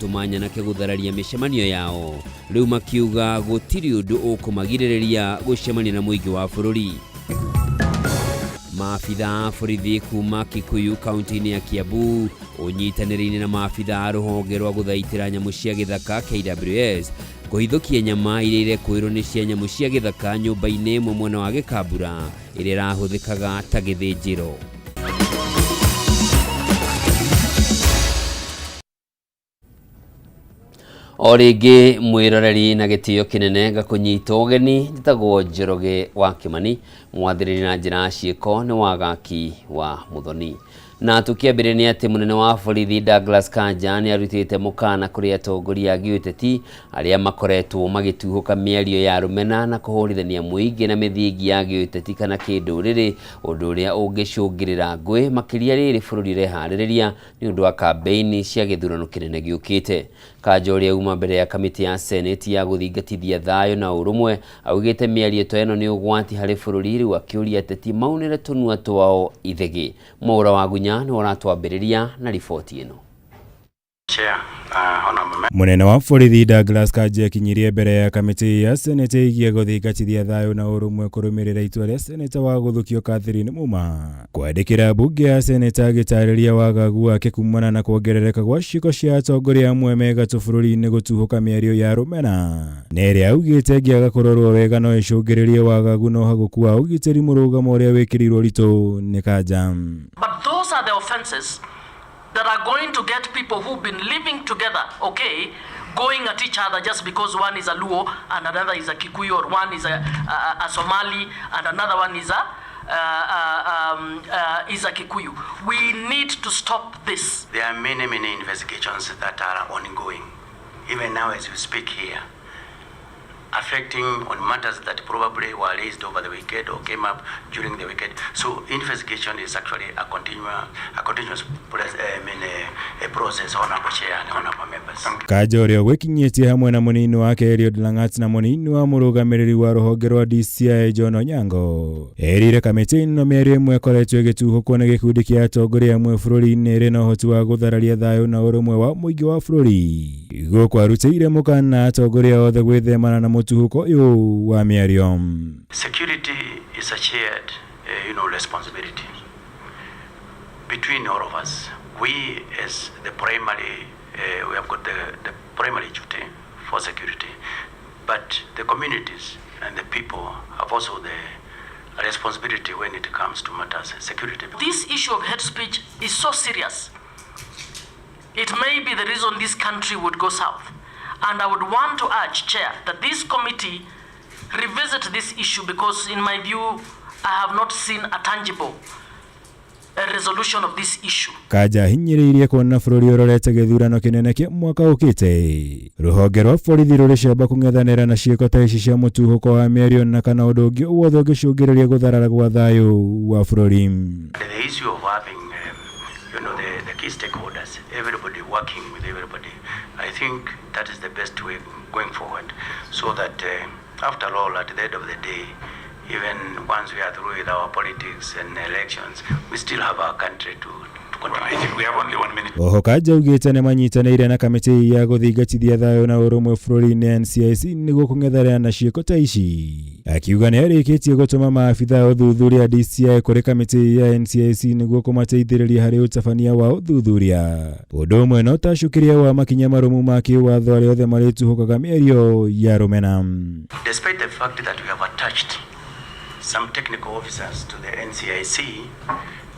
Tũma nyanake gũthararia mĩcemanio yao rĩu makiuga gũtirĩ ũndũ ũkũmagirĩrĩria gũcemania na mũingĩ wa bũrũri. Maabitha a borithi kuma Kikuyu kaunti-inĩ ya Kiambu ũnyitanĩri-inĩ na maabitha a rũhonge rwa gũthaitĩra nyamũ cia gĩthaka KWS kũhithũkia nyama iria irekũĩrwo nĩ cia nyamũ cia gĩthaka nyũmba-inĩ ĩmwe mwena wa Gĩkambura ĩrĩa ĩrahũthĩkaga ta gĩthĩnjĩro. O rĩngĩ mwĩroreri na gĩtĩo kĩnene ngakũnyita ũgeni, njĩtagwo Njoroge wa Kĩmani, mwathĩrĩria na njĩra ya ciĩko nĩ Wagaki wa Mũthoni. Na tũkĩambĩrĩria nĩ atĩ mũnene wa borithi Douglas Kanja nĩ arutĩte mũkana kũrĩ atongoria a gĩũteti arĩa makoretwo magĩtuhũka mĩario ya rũmena na kũhũrithania mũingĩ na mĩthingi ya gĩũteti kana kĩndũrĩrĩ, ũndũ ũrĩa ũngĩcũngĩrĩra ngũĩ makĩria rĩrĩ bũrũri ũreharĩrĩria nĩ ũndũ wa kambeini cia gĩthurano kĩnene gĩũkĩte. Kanja ũrĩa uma mbere ya kamĩtĩ ya Seneti ya gũthingatithia thayũ na ũrũmwe augĩte mĩario ta ĩno nĩ ũgwati harĩ bũrũri rĩu akĩũria ateti maunĩre tũnua twao ithĩgĩ. Mwaũra wa Gunya nĩwe ũratwambĩrĩria na riboti ĩno. Mũnene wa borithi Douglas Kanja akinyirie mbere ya kamĩtĩ ya Seneti ĩgiĩ gũthingatithia thayũ na ũrũmwe kũrũmĩrĩra itua rĩa Seneta wa gũthũkio Catherine Muma kwandĩkĩra mbunge ya Seneta agĩtarĩria wagagu wake kumana na kuongerereka gwa ciĩko cia atongoria amwe me gatũ bũrũri-inĩ gũtuhũka mĩario ya rũmena na ĩrĩa augĩte ĩngĩaga kũrorwo wega no ĩcũngĩrĩrie wagagu na ũhagũku wa ũgitĩri mũrũgamo ũrĩa wĩkĩrĩirwo ũritũ nĩ Kanja. But those are the offenses that are going to get people who've been living together, okay, going at each other just because one is a Luo and another is a Kikuyu, or one is a Somali and another one is a Kikuyu. We need to stop this. There are many, many investigations that are ongoing, even now as we speak here, affecting on matters that probably were raised over the weekend or came up during the weekend. So investigation is actually a continuous process, Honorable Chair and Honorable Members. Kanja ũrĩa ũgwĩkinyĩtie hamwe na mũnini wake Eliud Langat na mũnini wa mũrũgamĩrĩri wa rũhonge rwa DCI John Onyango erire kamĩtĩ ĩno mĩario ĩmwe ĩkoretwo ĩgĩtuhũkwo nĩ gĩkundi kĩa atongoria amwe bũrũri-inĩ ĩrĩ na ũhoti wa gũthararia thayũ na ũrũmwe wa mũingĩ wa bũrũri. Gũkũ arutĩire mũkana atongoria othe gwĩthemana na mũtuhũko ũyũ wa mĩario. Security is a shared responsibility between all of us. We as the primary, we have got the primary duty for security, but the communities and the people have also the responsibility when it comes to matters security. This issue of hate speech is so serious. It may be the reason this country would go south. And I would want to urge, Chair, that this committee revisit this issue because, in my view, I have not seen a tangible resolution of this issue. Kanja hinyĩrĩirie kuona bũrũri ũrorete gĩthurano kĩnene kĩa mwaka ũkĩte. Rũhonge rwa borithi rũrĩ ciamba kũng'ethanĩra na ciĩko ta ici cia mũtuhũko wa mĩario na kana ũndũ ũngĩ wothe ũngĩcũngĩrĩria gũtharara gwa thayũ wa bũrũri. The issue of having the key stakeholders, everybody working with everybody, I think that is the best way going forward, so that after all, at the end of the day, even once we are through with our politics and elections, we still have our country to continue. I think we have only 1 minute. Oho Kanja augĩte nĩ manyitanĩire na kamĩtĩ ya gũthingatithia thayũ na ũrũmwe bũrũri-inĩ NCIC nĩguo kũng'ethanĩra na ciĩko ta ici. Akiuga nĩ arĩkĩtie gũtũma maabitha a ũthuthuria DCI kũrĩ kamĩtĩ ya NCIC nĩguo kũmateithĩrĩria harĩ ũtabania wa ũthuthuria. Ũndũ ũmwe na ũtacũkĩria wa makinya marũmu ma kĩwatho arĩa othe marĩtuhũkaga mĩario ya rũmena. Despite the fact that we have attached some technical officers to the NCIC,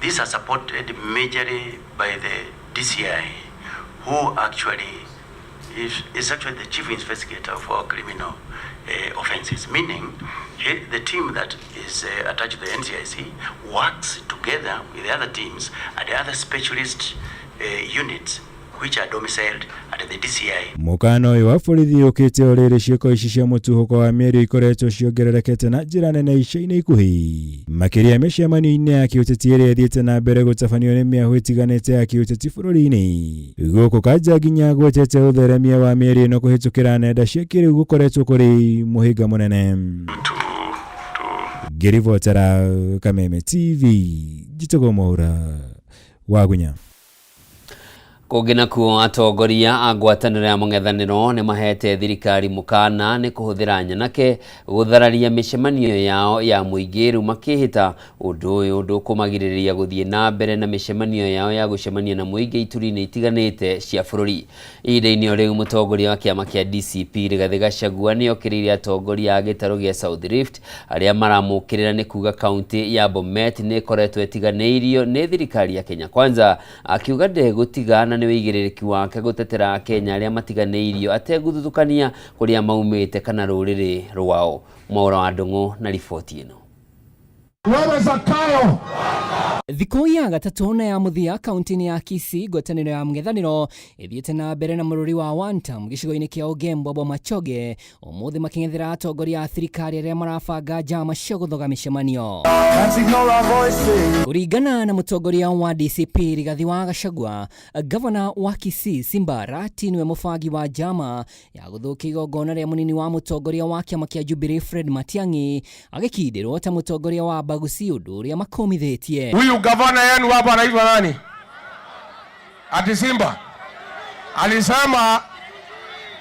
these are supported majorly by the DCI, who actually is actually the chief investigator for criminal offenses, meaning the team that is attached to the NCIC works together with the other teams and the other specialist units which are domiciled at the DCI. Mũkana ũyũ wa borithi ũkĩte o rĩrĩ ciĩko ici cia mũtuhũko wa mĩario ikoretwo ciongererekete na njĩra nene ica-inĩ ikuhĩ, makĩria mĩcemanio-inĩ ya kĩũteti ĩrĩa ĩthiĩte na mbere gũtabanio nĩ mĩahũ ĩtiganĩte ya kĩũteti bũrũri-inĩ. Gũkũ Kanja nginya agwetete ũtheremia wa mĩario ĩno kũhĩtũkĩra nenda cia kĩrĩu gũkoretwo kũrĩ mũhĩnga mũnene. Ngĩribotera Kameme TV, njĩtagwo Mwaũra wa Gunya. Kũngĩ nakuo, atongoria a ngwatanĩro ya mũng'ethanĩro nĩ mahete thirikari mũkana nĩ kũhũthĩra nyanake gũthararia mĩcemanio yao ya mũingĩ, rĩu makĩhĩta ũndũ ũyũ ndũkũmagirĩrĩria gũthiĩ na mbere na mĩcemanio yao ya gũcemania na mũingĩ ituri-inĩ itiganĩte cia bũrũri. Ihinda-inĩ o rĩu, mũtongoria wa kĩama kĩa DCP Rigathĩ Gachagua nĩ okĩrĩire atongoria a gĩtarũ gĩa South Rift arĩa maramũkĩrĩra nĩ kuga kaunti ya Bomet nĩ ĩkoretwo ĩtiganĩirio nĩ thirikari ya Kenya Kwanza, akiuga ndegũtiga na nĩ wĩigĩrĩrĩki wake gũtetera Akenya arĩa matiganĩirio ategũthutũkania kũrĩa maumĩte kana rũrĩrĩ rwao. Mwaura wa Ndũng'ũ na riboti ĩno. Wewe Zakayo. Thikũ ya gatatũ na ya mũthia kaunti-inĩ ya Kisii, ngwatanĩro ya mũng'ethanĩro ĩthiĩte na mbere na mũrũri wa Wantam gĩcigo-inĩ kĩa Ogembo Bomachoge ũmũthĩ, makĩng'ethera atongoria a thirikari arĩa marabanga njama cia gũthoga mĩcemanio. Kũringana na mũtongoria wa DCP Rigathi wa Gachagua, gavana wa Kisii Simba Arati nĩwe mũbangi wa njama ya gũthũkia igongona rĩa mũnini wa mũtongoria wa kĩama kĩa Jubilee Fred Matiang'i agĩkindĩrwo ta mũtongoria wa Bagusi, ũndũ ũrĩa makomithĩtie. Huyu gavana yenu hapa anaitwa nani? Ati Simba alisema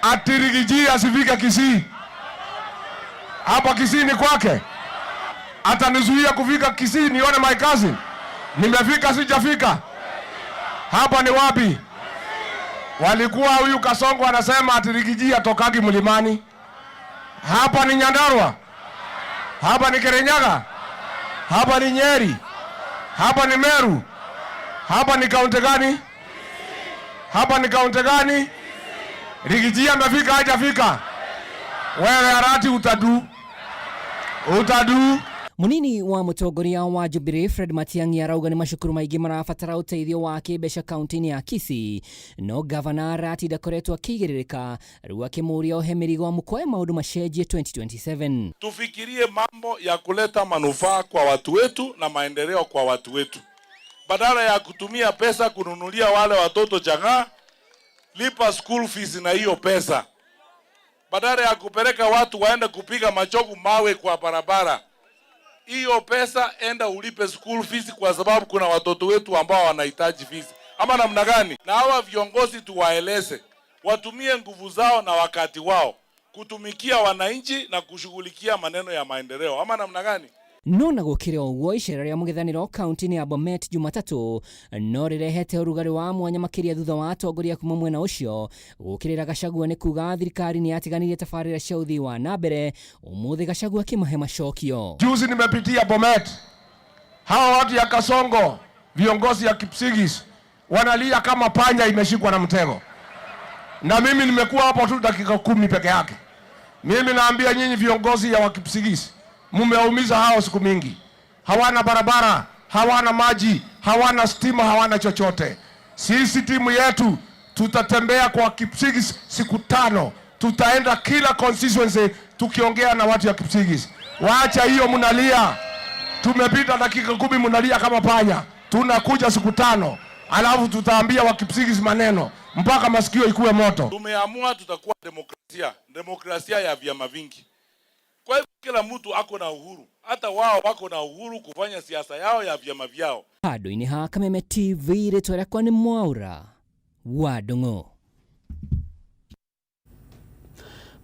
ati Riggy G asifike Kisii. Hapa Kisii ni kwake, atanizuia kufika Kisii nione my cousin. Nimefika sijafika? Hapa ni wapi? Walikuwa huyu Kasongo anasema ati Riggy G atokagi mlimani. Hapa ni Nyandarua, hapa ni Kirinyaga, hapa ni Nyeri, hapa ni Meru, hapa ni kaunti gani? Hapa ni kaunti gani? Riggy G amefika hajafika? Wewe Arati utadu, utadu. Munini wa mũtongoria wa Jubilee Fred Matiang'i arauga nĩ macukuru maingĩ marabatara ũteithio wa kĩmbeca kaunti-inĩ ya Kisii, no gavana Arati ndakoretwo akĩigĩrĩrĩka, rĩu akĩmũria ohe mĩrigo amũkoe maũndũ macenjie 2027. Tufikirie mambo ya kuleta manufaa kwa watu wetu na maendeleo kwa watu wetu, badala ya kutumia pesa kununulia wale watoto chang'aa. Lipa school fees na hiyo pesa, badala ya kupeleka watu waende kupiga machogu mawe kwa barabara, hiyo pesa enda ulipe school fees, kwa sababu kuna watoto wetu ambao wanahitaji fees, ama namna gani? Na hawa viongozi tuwaeleze watumie nguvu zao na wakati wao kutumikia wananchi na kushughulikia maneno ya maendeleo, ama namna gani? No na gũkĩrĩ ũguo, icera rĩa mũng'ethanĩro kaunti-inĩ ya Bomet Jumatatũ no rĩrehete ũrugarĩ wa mwanya makĩria thutha wa atongoria kuma mwena ũcio gũkĩrĩra Gachagua nĩ kuga thirikari nĩ yatiganirie tabarĩra cia ũthii wa na mbere. Ũmũthĩ Gachagua akĩmahe macokio. Juzi nimepitia Bomet, hawa watu ya Kasongo, viongozi ya Kipsigis wanalia kama panya imeshikwa na mtego, na mimi nimekuwa hapo tu dakika 10 peke yake. Mimi naambia nyinyi viongozi ya Wakipsigis, mumeumiza hao siku mingi. Hawana barabara, hawana maji, hawana stima, hawana chochote. Sisi timu yetu tutatembea kwa Kipsigis siku 5, tutaenda kila constituency tukiongea na watu ya Kipsigis. Waacha hiyo mnalia, tumepita dakika 10 mnalia kama panya. Tunakuja siku 5, alafu tutaambia Wakipsigis maneno mpaka masikio ikuwe moto. Tumeamua tutakuwa demokrasia, demokrasia ya vyama vingi. Kwa hivyo kila mtu ako na uhuru, hata wao wako na uhuru kufanya siasa yao ya vyama vyao. Handũ-inĩ ha Kameme TV, rĩtwa rĩakwa nĩ Mwaura wa Ndũng'ũ.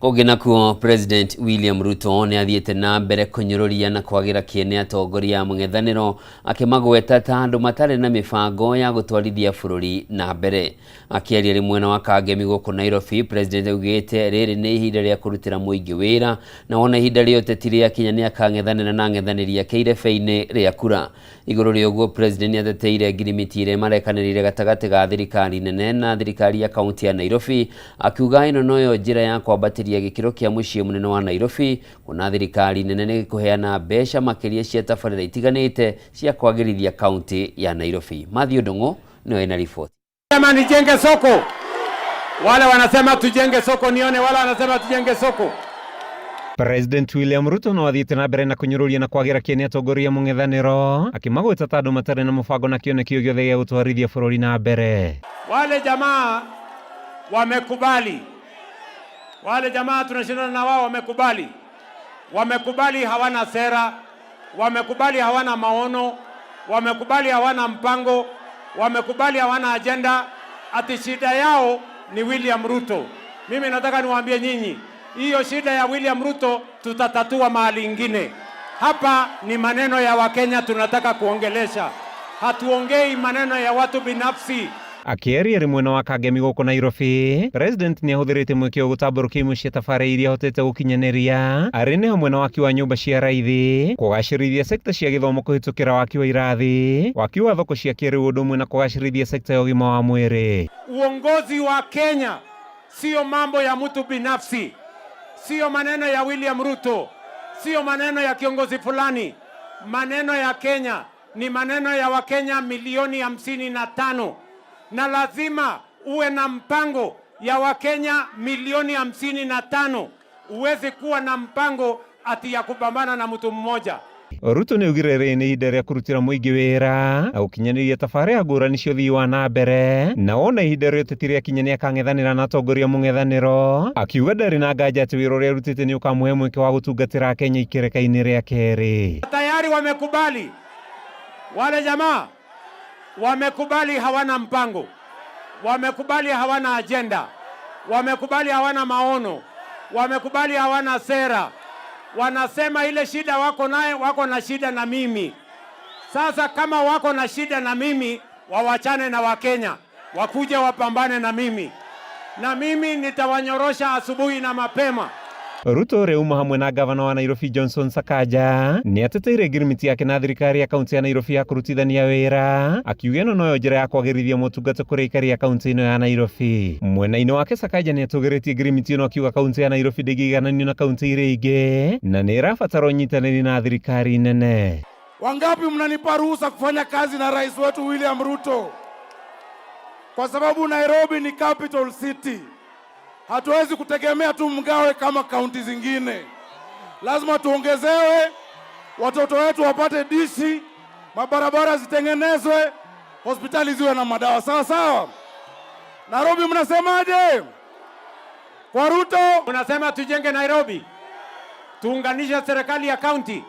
Kũngĩ nakuo, President William Ruto nĩ athiĩte na mbere kũnyũrũria na kwagĩra kĩene atongoria a mũng'ethanĩro, akĩmagweta ta andũ matarĩ na mĩbango ya gũtwarithia bũrũri na mbere. Akĩaria rĩ mwena wa Kangemi gũkũ Nairobi, President augĩte rĩrĩ nĩ ihinda rĩa kũrutĩra mũingĩ wĩra, na wona ihinda rĩa ũteti rĩakinya nĩ akang'ethanĩra na ang'ethanĩri ake irebe-inĩ rĩa kura. Igũrũ rĩa ũguo, President nĩ ateteire ngirimiti ĩrĩa marekanĩrĩire gatagatĩ ga thirikari nene na thirikari ya kaunti ya Nairobi, akiuga ĩno noyo njĩra ya kwambatĩria gĩkĩro kĩa mũciĩ mũnene wa Nairobi, kuona thirikari nene nĩ kũheana mbeca makĩria cia tabarĩra itiganĩte cia kwagĩrithia kaunti ya Nairobi. Matthew Ndung'u nĩwe ena riboti. Sema nijenge soko, wale wanasema tujenge soko, nione wale wanasema tujenge soko. President William Ruto no athiĩte na mbere na kũnyũrũria na kwagĩra kĩene atongoria mũng'ethanĩro, akĩmagweta ta andũ matarĩ na mũbango na kĩoneki o gĩothe gĩa gũtwarithia bũrũri na mbere. Wale jamaa wamekubali, wale jamaa tunashindana na wao wamekubali, wamekubali hawana sera, wamekubali hawana maono, wamekubali hawana mpango, wamekubali hawana agenda. ati shida yao ni William Ruto. Mimi nataka niwaambie nyinyi, hiyo shida ya William Ruto tutatatua mahali ingine. Hapa ni maneno ya Wakenya tunataka kuongelesha, hatuongei maneno ya watu binafsi. Akĩaria arĩ mwena wa Kangemi gũkũ Nairobi, President nĩ ahũthĩrĩte mweke ũyũ gũtambũrũkia imwe cia tabarĩra iria ahotete gũkinyanĩria arĩ nĩ hamwe na waki wa nyũmba cia raithi, kũgacĩrithia sekta cia gĩthomo kũhĩtũkĩra waki wa irathi, waki wa thoko cia kĩrĩu ũndũ ũmwe na kũgacĩrithia sekta ya ũgima wa mwĩrĩ. Uongozi wa Kenya sio mambo ya mtu binafsi, sio maneno ya William Ruto, sio maneno ya kiongozi fulani. Maneno ya Kenya ni maneno ya Wakenya milioni 55, na lazima uwe na mpango ya Wakenya milioni 55. Uwezi kuwa na mpango ati ya kupambana na mtu mmoja. Ruto nĩ augire rĩrĩ nĩ ihinda rĩa kũrutĩra mũingĩ wĩra na gũkinyanĩria tabarĩra ngũrani cia ũthii wa na mbere, na wona ihinda rĩa ũteti rĩakinya nĩakang'ethanĩra na atongoria mũng'ethanĩro, akiuga ndarĩ na nganja atĩ wĩra ũrĩa arutĩte nĩ ũkamũhe mweke wa gũtungatĩra Akenya ikereka-inĩ rĩa kerĩ. Tayari wamekubali wale jamaa, wamekubali hawana mpango, wamekubali hawana ajenda, wamekubali hawana maono, wamekubali hawana sera. Wanasema ile shida wako naye, wako na shida na mimi. Sasa kama wako na shida na mimi, wawachane na Wakenya, wakuje wapambane na mimi, na mimi nitawanyorosha asubuhi na mapema. Ruto ũrĩa uma hamwe na gavana wa Nairobi Johnson Sakaja nĩ ateteire ngirimiti yake na thirikari ya kaunti ya Nairobi ya kũrutithania wĩra, akiuga ĩno noyo njĩra ya kwagĩrithia motungata kũrĩ aikari a kaunti ĩno ya Nairobi. Mwena-inĩ wake Sakaja nĩ atũgĩrĩtie ngirimiti ĩno akiuga kaunti ya Nairobi ndĩngĩigananio na kaunti iria ingĩ na nĩ ĩrabatara ũnyitanĩri na thirikari nene. Wangapi mnanipa ruhusa kufanya kazi na rais wetu William Ruto? Kwa sababu Nairobi ni capital city. Hatuwezi kutegemea tu mgawe kama kaunti zingine. Lazima tuongezewe, watoto wetu wapate dishi, mabarabara zitengenezwe, hospitali ziwe na madawa. Sawa sawa. Nairobi mnasemaje? Kwa Ruto. Unasema tujenge Nairobi, tuunganishe serikali ya kaunti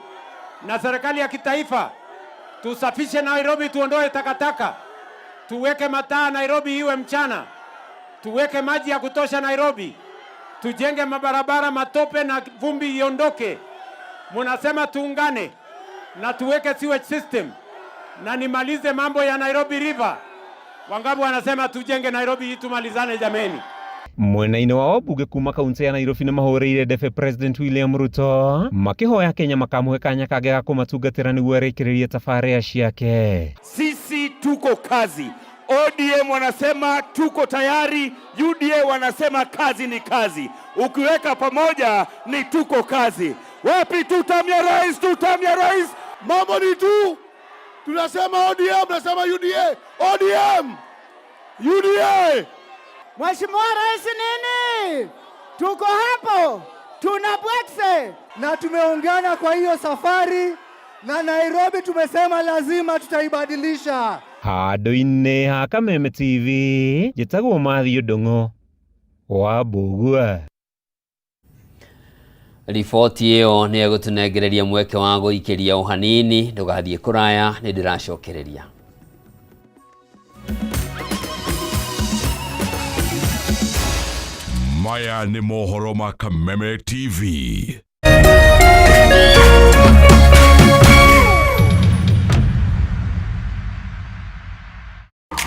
na serikali ya kitaifa, tusafishe Nairobi, tuondoe takataka, tuweke mataa Nairobi iwe mchana, tuweke maji ya kutosha Nairobi, tujenge mabarabara, matope na vumbi iondoke. Munasema tuungane na tuweke sewage system na nimalize mambo ya Nairobi River. Wangapi wanasema tujenge Nairobi hii tumalizane jameni? Mwena-inĩ wa wabunge kuma kaunti ya Nairobi nĩ mahũrĩire ndebe President William Ruto makĩhoya Kenya makamũhe kanya kangĩ ga kũmatungatĩra nĩguo arĩkĩrĩrie tabarĩra ciake. Sisi tuko kazi. ODM wanasema tuko tayari, UDA wanasema kazi ni kazi. Ukiweka pamoja ni tuko kazi. Wapi tutamya rais, tutamya rais. Mambo ni tu, tunasema ODM, tunasema UDA, ODM, UDA. Mheshimiwa Rais nini? Tuko hapo, tuna bwekse na tumeungana kwa hiyo safari, na Nairobi tumesema lazima tutaibadilisha. Handũ-inĩ ha Kameme TV njĩtagwo Matthew Ndung'u wa Mbũgua. Riboti ĩyo nĩ ĩgũtũnengereria mweke wa gũikĩria o hanini, ndũgathiĩ kũraya, nĩ ndĩracokereria. Maya nĩ mohoro ma Kameme TV.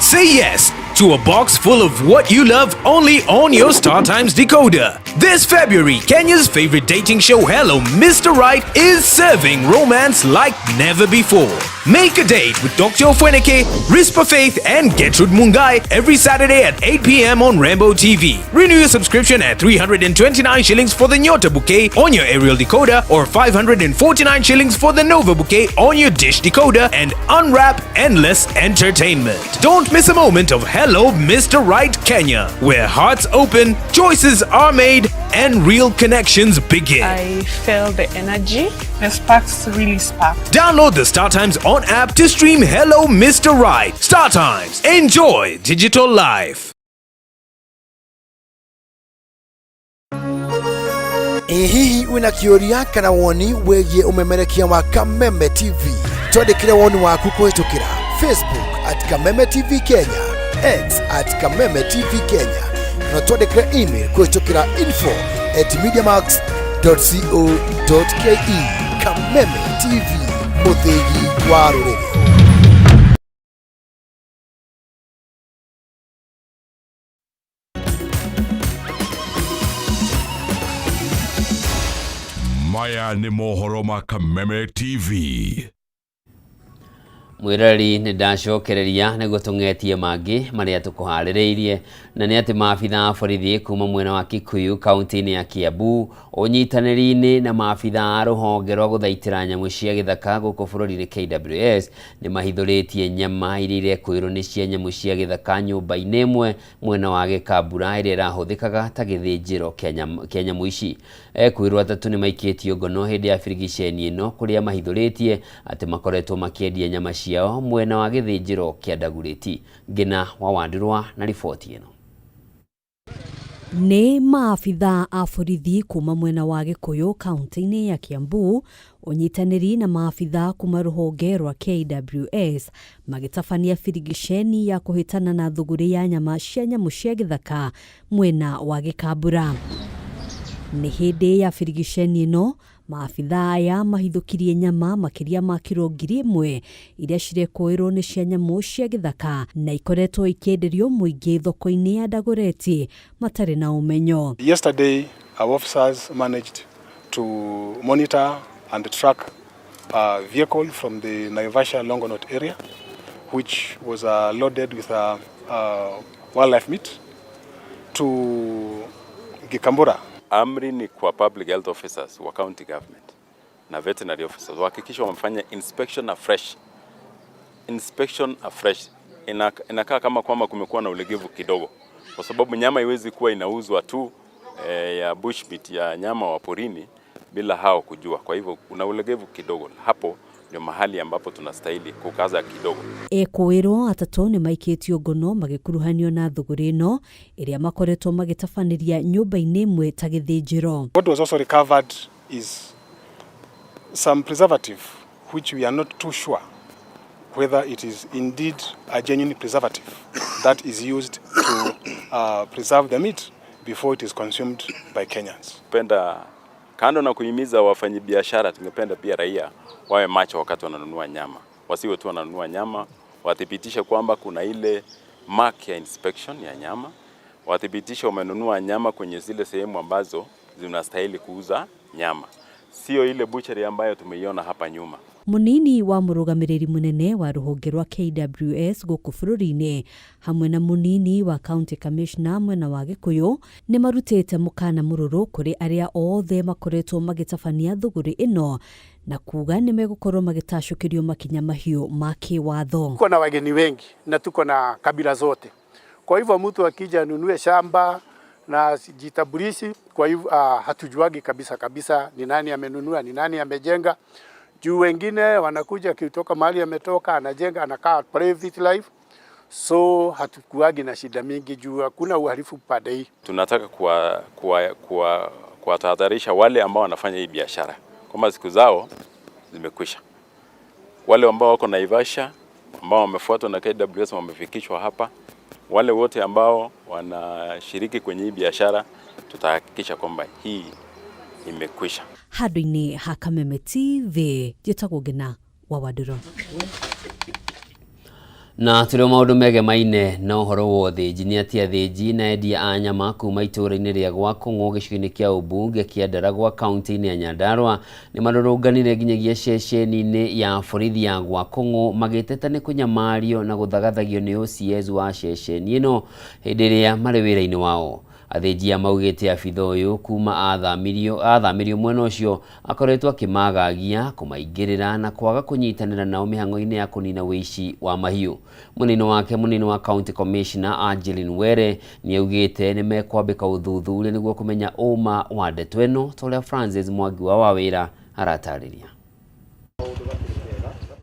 Say yes to a box full of what you love only on your StarTimes decoder. This February, Kenya's favorite dating show Hello Mr. Right is serving romance like never before. Make a date with Dr. Ofweneke, Rispa Faith and Gertrude Mungai every Saturday at 8 p.m. on Rainbow TV. Renew your subscription at 329 shillings for the Nyota bouquet on your aerial decoder or 549 shillings for the Nova bouquet on your dish decoder and unwrap endless entertainment. Don't miss a moment of Hello Mr. Right Kenya, where hearts open, choices are made, and real connections begin. I felt the energy. The sparks really sparked. Download the StarTimes On app to stream Hello Mr. Right. StarTimes. Enjoy digital life. Ĩ hihi wĩna kĩũria kana woni wĩgiĩ ũmemerekia wa Kameme TV? Twandĩkĩre woni waku kũhĩtũkĩra Facebook at Kameme TV Kenya, X at Kameme TV Kenya na twandĩkĩre email kũhĩtũkĩra info at mediamax co ke. Kameme TV, mũthĩgi wa rũrĩrĩ. Maya nĩ mohoro ma Kameme TV. Mwĩroreri, nĩ ndacokereria nĩguo tũng'etie mangĩ marĩa tũkũharĩrĩirie, na nĩ atĩ maabitha a borithi kuma mwena wa Kikuyu kaunti-inĩ ya Kiambu ũnyitanĩri-inĩ na maabitha a rũhonge rwa gũthaitĩra nyamũ cia gĩthaka gũkũ bũrũri-inĩ KWS nĩ mahithũrĩtie nyama iria irekũĩrwo nĩ cia nyamũ cia gĩthaka nyũmba-inĩ ĩmwe mwena wa Gĩkambura ĩrĩa ĩrahũthĩkaga ta gĩthĩnjĩro kĩa nyamũ ici. Ekwĩrwo atatũ nĩ maikĩtio ngono hĩndĩ ya birigiceni ĩno kũrĩa mahithũrĩtie atĩ makoretwo makĩendia nyama ciao mwena wa gĩthĩnjĩro kĩa Ndagurĩti. Ngĩna wa Wandurwa na riboti ĩno. Nĩ maabithaa a borithi kuma mwena wa Gĩkũyũ kaunti-inĩ ya Kiambu ũnyitanĩri na maabithaa kuma rũhonge rwa KWS magĩtabania birigiceni ya kũhĩtana na thũgũrĩ ya nyama cia nyamũ cia gĩthaka mwena wa Gĩkambura. Nĩ hĩndĩ ya birigiceni ĩno maabithaa aya mahithũkirie nyama makĩria ma kiro 1000 iria cirekũĩrwo nĩ cia nyamũ cia gĩthaka na ikoretwo ikĩenderio mũingĩ thoko-inĩ ya Dagoretti matarĩ na ũmenyo. Yesterday, our officers managed to monitor and track a vehicle from the Naivasha Longonot area, which was loaded with wildlife meat to Gikambura. Amri ni kwa public health officers wa county government na veterinary officers wahakikisha wamefanya inspection afresh. Inspection afresh. Inakaa kama kwamba kumekuwa na ulegevu kidogo, kwa sababu nyama iwezi kuwa inauzwa tu ya bushmeat ya nyama wa porini bila hao kujua. Kwa hivyo kuna ulegevu kidogo hapo, ndio mahali ambapo tunastahili kukaza kidogo. Ekũĩrwo atatũ nĩ maikĩtio ngono magĩkuruhanio na thũgũrĩ ĩno ĩrĩa makoretwo magĩtabanĩria nyũmba-inĩ ĩmwe ta gĩthĩnjĩro. What was also recovered is some preservative which we are not too sure whether it is indeed a genuine preservative that is used to preserve the meat before it is consumed by Kenyans. Penda kando na kuhimiza wafanyabiashara, tungependa pia raia wawe macho wakati wananunua nyama. Wasiwe tu wananunua nyama, wathibitishe kwamba kuna ile mark ya inspection ya nyama, wathibitishe wamenunua nyama kwenye zile sehemu ambazo zinastahili kuuza nyama, sio ile butchery ambayo tumeiona hapa nyuma. Munini wa mũrũgamĩrĩri mũnene wa rũhonge rwa KWS gũkũ bũrũri-inĩ hamwe na munini wa county commissioner mwena wa Gĩkũyũ nĩ marutĩte mũkana mũrũrũ kũrĩ arĩa othe makoretwo magĩtabania thũgũrĩ ĩno na kuga nĩ megũkorwo magĩtacũkĩrio makinya mahiũ ma kĩwatho. Tuko na wageni wengi na tuko na kabila zote, kwa hivyo mtu akija anunue shamba na jitambulishi, kwa hivyo hatujuagi kabisa kabisa ni nani amenunua, ni nani amejenga. Juu wengine wanakuja kutoka mahali ametoka, anajenga, anakaa private life, so hatukuagi na shida mingi juu hakuna uhalifu pande hii. Tunataka kuwatahadharisha wale ambao wanafanya hii biashara kwamba siku zao zimekwisha. Wale ambao wako Naivasha ambao wamefuatwa na KWS wamefikishwa hapa, wale wote ambao wanashiriki kwenye hii biashara tutahakikisha kwamba hii imekwisha. Handũ-inĩ ha Kameme TV njĩtagwo Ngĩna wa Wandũrũ. Na tũrĩ o maũndũ megemaine na ũhoro wa ũthĩnji nĩ atĩ athĩnji na endia a nyama kuma itũũra-inĩ rĩa Gwakũng'ũ gĩcigo-inĩ kĩa ũmbunge kĩa Ndaragwa kaunti-inĩ ya Nyandarua nĩ marũrũnganire nginyagia ceceni-inĩ ya borithi ya Gwakũng'ũ magĩteta nĩ kũnyamario na gũthagathagio nĩ OCS wa ceceni ĩno hĩndĩ ĩrĩa marĩ wĩra-inĩ wao. Athĩnji aya maugĩte abitha ũyũ kuma athamĩrio mwena ũcio akoretwo akĩmagagia kũmaingĩrĩra na kwaga kũnyitanĩra nao mĩhang'o-inĩ ya kũnina ũici wa mahiũ. Mũnini wake mũnini wa county commissioner Angeline Were nĩaugĩte nĩ mekwambĩka ũthuthuria nĩguo kũmenya ũma wa ndeto ĩno ta ũrĩa Francis Mwangi wa Wawĩra aratarĩria.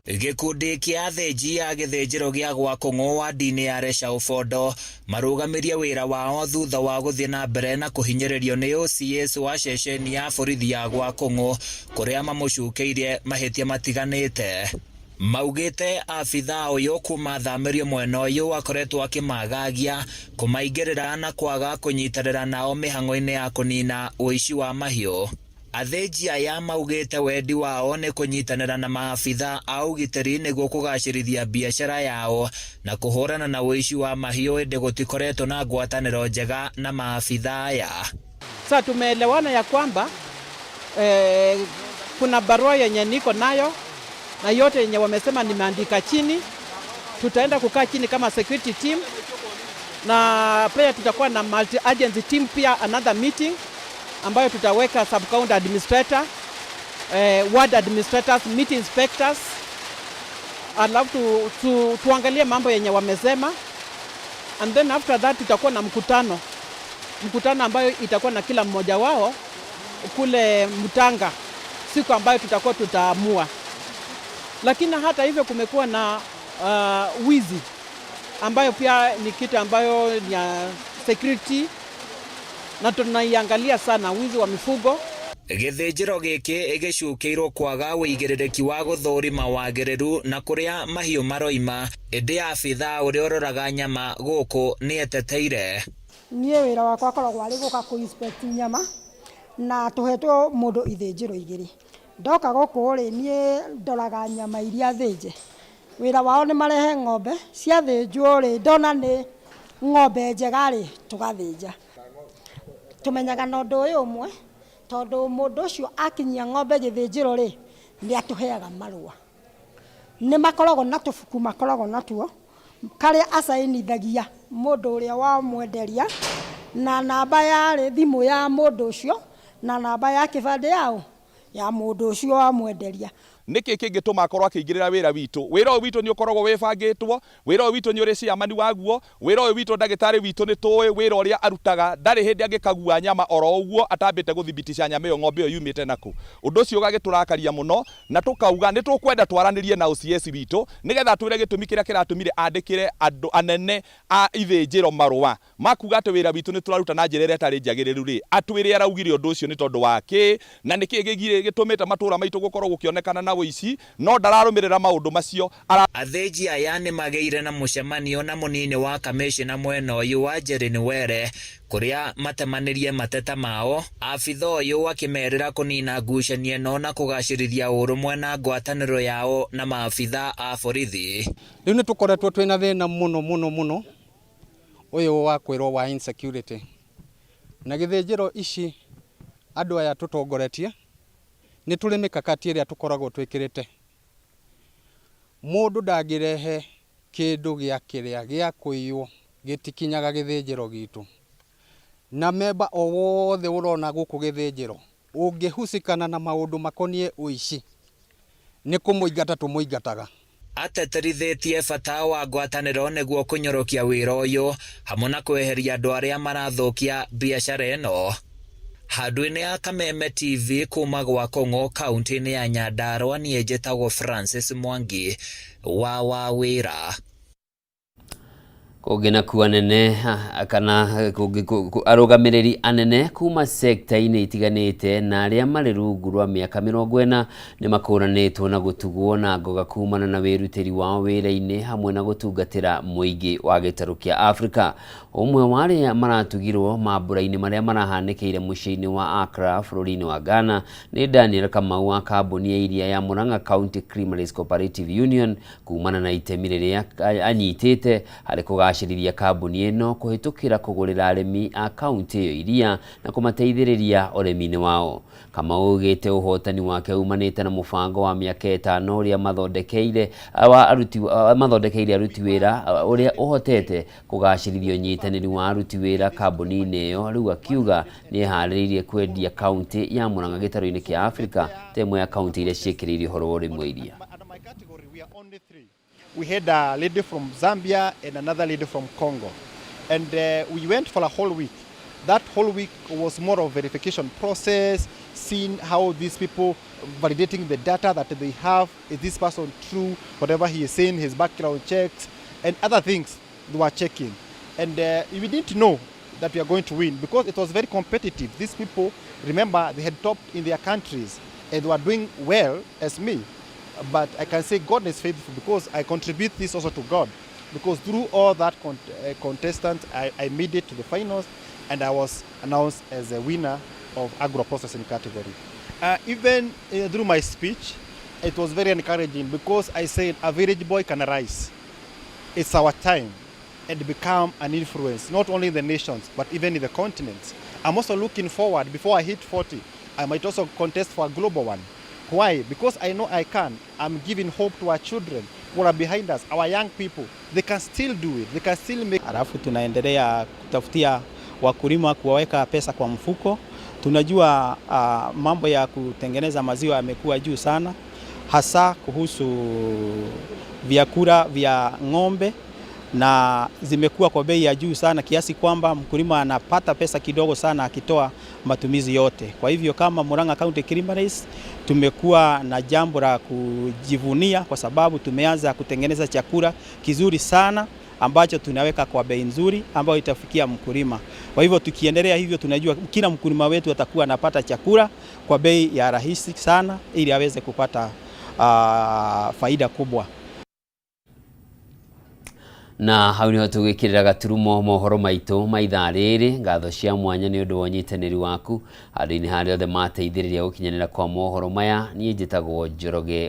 Gĩkundi kĩa athĩnji a gĩthĩnjĩro gĩa Gwakũng'ũ wadi-inĩ ya Resha Ũbondo marũgamirie wĩra wao thutha wa gũthiĩ na mbere na kũhinyĩrĩrio nĩ OCS wa ceceni ya borithi ya Gwakũng'ũ kũrĩa mamũcukĩirie mahĩtia matiganĩte. Maugĩte abithaa ũyũ kuma athamĩrio mwena ũyũ akoretwo akĩmagagia, kũmaingĩrĩra na kwaga kũnyitanĩra nao mĩhang'o-inĩ ya kũnina ũici wa mahiũ. Athĩnji aya maugĩte wendi wao nĩ kũnyitanĩra na maabitha a ũgitĩri nĩguo kũgacĩrithia biacara yao na kũhũrana na ũici wa mahiũ ĩndĩ gũtikoretwo na ngwatanĩro njega na maabitha aya. Sasa tumeelewana ya kwamba kuna barua yenye niko nayo na yote yenye wamesema nimeandika chini. Tutaenda kukaa chini kama security team na pia tutakuwa na multi agency team pia another meeting ambayo tutaweka sub county administrator, ward administrators, meat inspectors, alafu tuangalie mambo yenye wamesema, and then after that tutakuwa na mkutano ambayo itakuwa na kila mmoja wao kule Mutanga, siku ambayo tutakuwa tutaamua. Lakini hata hivyo kumekuwa na wizi ambayo pia ni kitu ambayo ni ya security na tunaiangalia sana, wizi wa mifugo. Gĩthĩnjĩro gĩkĩ gĩcukĩirwo kwaga ũigĩrĩrĩki wa gũthũrima wagĩrĩru na kũrĩa mahiũ maroima ĩndĩ abithaa ũrĩa ũroraga nyama gũkũ nĩeteteire. Niĩ wĩra wakwa akoragwo arĩ gũka kũ inspect nyama na tũhetwo mũndũ ithĩnjĩro igĩrĩ. Ndoka gũkũ rĩ, niĩ ndoraga nyama iria thĩnje. Wĩra wao nĩ marehe ng'ombe ciathĩnjwo rĩ, ndona nĩ ng'ombe njega rĩ, tũgathĩnja. Tũmenyaga na ũndũ ũyũ ũmwe, tondũ mũndũ ũcio akinyia ng'ombe gĩthĩnjĩro rĩ, nĩ atũheaga marũa. Nĩ makoragwo na tũbuku makoragwo natuo karĩa acainithagia mũndũ ũrĩa wamwenderia na namba ya thimũ ya mũndũ ũcio na namba ya kĩbandĩ yao ya mũndũ ũcio wamwenderia. Nĩkĩ kĩngĩtũma akorwo akĩingĩrĩra wĩra witũ? Wĩra ũyũ witũ nĩ ũkoragwo wĩbangĩtwo, wĩra ũyũ witũ nĩ ũrĩ chairman waguo, wĩra ũyũ witũ ndagĩtarĩ witũ nĩ tũĩ wĩra ũrĩa arutaga, ndarĩ hĩndĩ angĩkagua nyama oro ũguo atambĩte gũthibitica nyama ĩyo ng'ombe ĩyo yumĩte nakũ. Ũndũ ũcio ũgagĩtũrakaria mũno na tũkauga nĩ tũkwenda twaranĩrie na OCS witũ nĩgetha atwĩre gĩtũmi kĩrĩa kĩratũmire andĩkĩre andũ anene a ithĩnjĩro marũa makuga atĩ wĩra witũ nĩ tũraruta na njĩra ĩrĩa ĩtarĩ njagĩrĩru rĩ, atwĩre araugire ũndũ ũcio nĩ tondũ wa kĩ na nĩkĩ gĩtũmĩte matũra maitũ gũkorwo gũkĩonekana na ũici, no ndararũmĩrĩra maũndũ macio. Athĩnji aya nĩ magĩire na mũcemanio na mũnini wa kamĩcĩna mwena ũyũ wa Jerry Were kũrĩa matemanĩrie mateta mao. Abitha ũyũ akĩmerĩra kũnina ngucanio ĩno na kũgacĩrithia ũrũmwe na ngwatanĩro yao na maabitha a borithi. Rĩu nĩ tũkoretwo twĩna thĩna mũno mũno mũno ũyũ wa kwĩrwo wa insecurity na gĩthĩnjĩro ici andũ aya tũtongoretie nĩ tũrĩ mĩkakati ĩrĩa tũkoragwo twĩkĩrĩte. Mũndũ ndangĩrehe kĩndũ gĩa kĩrĩa gĩa kũiywo gĩtikinyaga gĩthĩnjĩro gitũ, na memba o wothe ũrona gũkũ gĩthĩnjĩro ũngĩhusikana na maũndũ makoniĩ ũici nĩ kũmũingata tũmũingataga. Ateterithĩtie bata wa ngwatanĩro nĩguo kũnyorokia wĩra ũyũ hamwe na kweheria andũ arĩa marathũkia biacara ĩno. Handũ-inĩ ya Kameme TV kuma gwa Kong'o kaunti-inĩ ya Nyandarua, niĩ njĩtagwo Francis Mwangi wa Wawĩra. Kũngĩ nakuo anene kana arũgamĩrĩri anene kuma sekta-inĩ itiganĩte na arĩa marĩ rungu rwa mĩaka 40 nĩ makũranĩtwo na gũtugwo na ngoga kumana na wĩrutĩri wao wĩra-inĩ hamwe na gũtungatĩra mũingĩ wa gĩtarũ kĩa Afrika. Ũmwe wa arĩa maratugirwo mambũra-inĩ marĩa marahanĩkĩire mũciĩ-inĩ wa Accra bũrũri-inĩ wa Ghana nĩ Daniel Kamau wa kambuni ya iria ya Murang'a County Creameries Cooperative Union kumana na itemi rĩrĩa anyitĩte harĩ kũgacĩrithia kambuni ĩno kũhĩtũkĩra kũgũrĩra arĩmi a kaunti ĩyo iria na kũmateithĩrĩria ũrĩmi-inĩ wao. Kamau augĩte ũhotani wake umanĩte na mũbango wa mĩaka 5 ũrĩa mathondekeire aruti wĩra ũrĩa ũhotete kũgacĩrithia ũnyitanĩri wa aruti wĩra kambuni-inĩ ĩyo. Rĩu akiuga nĩ eharĩrĩirie kwendia kaunti ya Murang'a gĩtarũ-inĩ kĩa Afrika ta ĩmwe ya kaunti iria ciĩkĩrĩire ũhoro wa ũrĩmi wa iria. We had a lady from Zambia and another lady from Congo. And we went for a whole week. That whole week was more of verification process, seeing how these people, validating the data that they have, is this person true, whatever he is saying, his background checks, and other things they were checking. And we didn't know that we are going to win because it was very competitive. These people, remember, they had topped in their countries and they were doing well as me. But I can say God is faithful because I contribute this also to God. Because through all that contestant, I made it to the finals and I was announced as a winner of agro-processing category. Even through my speech, it was very encouraging because I said a village boy can rise. It's our time and become an influence, not only in the nations, but even in the continents. I'm also looking forward, before I hit 40, I might also contest for a global one. Why? Because I know I can. I'm giving hope to our children who are behind us, our young people. They can still do it. They can still make. Alafu tunaendelea kutafutia wakulima kuwaweka pesa kwa mfuko. Tunajua mambo ya kutengeneza maziwa yamekuwa juu sana, hasa kuhusu vyakula vya ng'ombe na zimekuwa kwa bei ya juu sana kiasi kwamba mkulima anapata pesa kidogo sana akitoa matumizi yote. Kwa hivyo kama Murang'a County Creameries tumekuwa na jambo la kujivunia kwa sababu tumeanza kutengeneza chakula kizuri sana ambacho tunaweka kwa bei nzuri ambayo itafikia mkulima. Kwa hivyo tukiendelea hivyo, tunajua kila mkulima wetu atakuwa anapata chakula kwa bei ya rahisi sana ili aweze kupata faida kubwa. Na hau niho tũgwĩkĩrĩra gaturumo mohoro maitũ ma ithaa rĩrĩ. Ngatho cia mwanya nĩ ũndũ wa ũnyitanĩri waku handũ-inĩ harĩa othe mateithĩrĩria gũkinyanĩra kwa mohoro maya. Niĩ njĩtagwo Njoroge.